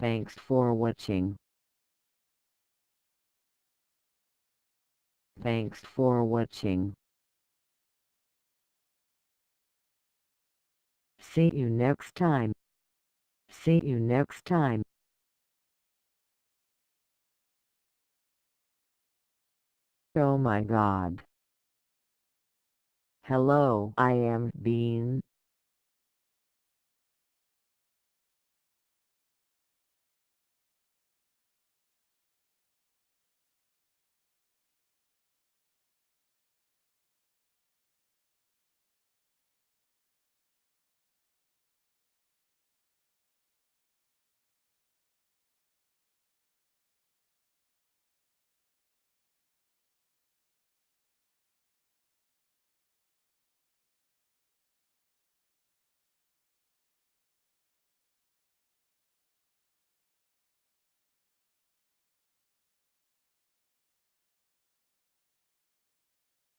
Thanks for watching. Thanks for watching. See you next time. See you next time. Oh my God. Hello, I am Bean.